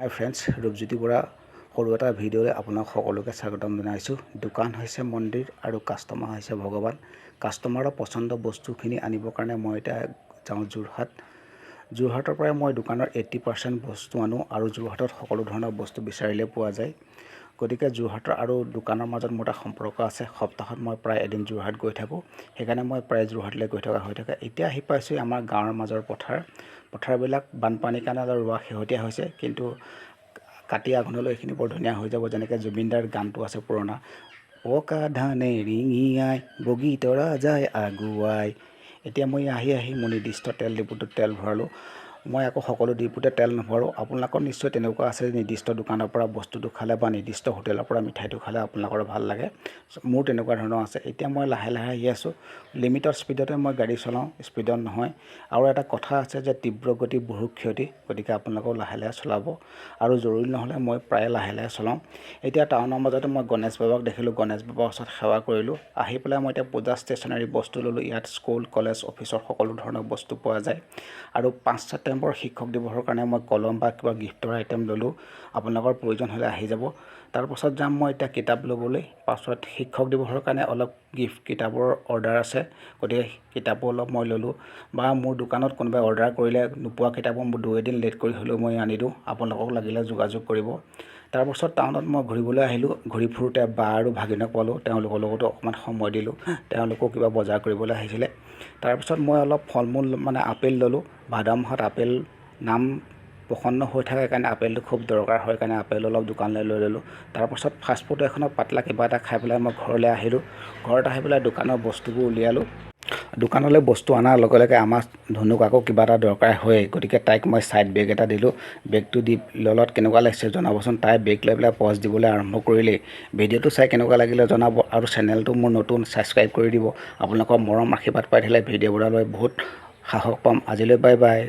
হাই friends, Rupjyoti Bora সৰু এটা ভিডিঅ'লৈ আপোনাক সকলোকে স্বাগতম জনাইছোঁ। দোকান হৈছে মন্দিৰ আৰু কাষ্টমাৰ হৈছে ভগৱান। কাষ্টমাৰৰ পচন্দ বস্তুখিনি আনিবৰ কাৰণে মই এতিয়া যাওঁ যোৰহাট। যোৰহাটৰ পৰাই মই দোকানৰ 80% বস্তু আনো আৰু যোৰহাটত সকলো ধৰণৰ বস্তু বিচাৰিলে পোৱা যায়। গতিকে যোৰহাটৰ আৰু দোকানৰ মাজত মোৰ এটা সম্পৰ্ক আছে। সপ্তাহত মই প্ৰায় এদিন যোৰহাট গৈ থাকোঁ, সেইকাৰণে মই প্ৰায় যোৰহাটলৈ গৈ থকা হৈ থাকে। এতিয়া আহি পাইছোঁ আমাৰ গাঁৱৰ মাজৰ পথাৰ। পথাৰবিলাক বানপানীৰ কাৰণে অলপ ৰোৱা শেহতীয়া হৈছে, কিন্তু কাতি আঘোণলৈ এইখিনি বৰ ধুনীয়া হৈ যাব। যেনেকৈ জুবিনদাৰ গানটো আছে পুৰণা, পকা ধানে ৰিঙিয়াই বগীতৰা যায় আগুৱাই। এতিয়া মই আহি আহি মোৰ নিৰ্দিষ্ট তেল ডিপুটোত তেল ভৰালোঁ। মই আকৌ সকলো ডিপুতে তেল নভৰাওঁ। আপোনালোকৰ নিশ্চয় তেনেকুৱা আছে, নিৰ্দিষ্ট দোকানৰ পৰা বস্তুটো খালে বা নিৰ্দিষ্ট হোটেলৰ পৰা মিঠাইটো খালে আপোনালোকৰ ভাল লাগে। মোৰ তেনেকুৱা ধৰণৰ আছে। এতিয়া মই লাহে লাহে আহি আছোঁ। লিমিটত স্পীডতে মই গাড়ী চলাওঁ, স্পীডত নহয়। আৰু এটা কথা আছে যে তীব্ৰ গতি বহু ক্ষতি, গতিকে আপোনালোকেও লাহে লাহে চলাব আৰু জৰুৰী নহ'লে মই প্ৰায়ে লাহে লাহে চলাওঁ। এতিয়া টাউনৰ মাজতে মই গণেশ বাবাক দেখিলোঁ, গণেশ বাবাৰ ওচৰত সেৱা কৰিলোঁ। আহি পেলাই মই এতিয়া পূজা ষ্টেচনাৰী বস্তু ল'লোঁ। ইয়াত স্কুল, কলেজ, অফিচৰ সকলো ধৰণৰ বস্তু পোৱা যায়। আৰু 5 ছেপ্টেম্বৰ শিক্ষক দিৱসৰ কাৰণে মই কলম বা কিবা গিফ্টৰ আইটেম ল'লোঁ। আপোনালোকৰ প্ৰয়োজন হ'লে আহি যাব। তাৰপাছত যাম মই এতিয়া কিতাপ ল'বলৈ। পাছত শিক্ষক দিৱসৰ কাৰণে অলপ গিফ্ট কিতাপৰ অৰ্ডাৰ আছে, গতিকে কিতাপো অলপ মই ল'লোঁ। বা মোৰ দোকানত কোনোবাই অৰ্ডাৰ কৰিলে নোপোৱা কিতাপো মোৰ দুই এদিন লেট কৰি হ'লেও মই আনি দিওঁ। আপোনালোকক লাগিলে যোগাযোগ কৰিব। তাৰপাছত টাউনত মই ঘূৰিবলৈ আহিলোঁ। ঘূৰি ফুৰোঁতে বা আৰু ভাগিনক পালোঁ, তেওঁলোকৰ লগতো অকণমান সময় দিলোঁ। তেওঁলোকেও কিবা বজাৰ কৰিবলৈ আহিছিলে। তাৰপিছত মই অলপ ফল মূল মানে আপেল ল'লোঁ। ভাদ মাহত আপেল নাম প্ৰসন্ন হৈ থাকে কাৰণে আপেলটো খুব দৰকাৰ হয় কাৰণে আপেল অলপ দোকানলৈ লৈ ল'লোঁ। তাৰপাছত ফাষ্টফুড এখনত পাতলা কিবা এটা খাই পেলাই মই ঘৰলৈ আহিলোঁ। ঘৰত আহি পেলাই দোকানৰ বস্তুবোৰ উলিয়ালোঁ। দোকানলৈ বস্তু অনাৰ লগে লগে আমাৰ ধুনুক আকৌ কিবা এটা দৰকাৰ হয়েই, গতিকে তাইক মই ছাইড বেগ এটা দিলোঁ। বেগটো দি ল'লত কেনেকুৱা লাগিছে জনাবচোন। তাই বেগ লৈ পেলাই পজ দিবলৈ আৰম্ভ কৰিলেই। ভিডিঅ'টো চাই কেনেকুৱা লাগিলে জনাব আৰু চেনেলটো মোৰ নতুন, ছাবস্ক্ৰাইব কৰি দিব। আপোনালোকৰ মৰম আশীৰ্বাদ পাই থাকিলে ভিডিঅ' বনাবলৈ বহুত সাহস পাম। আজিলৈ বাই বাই।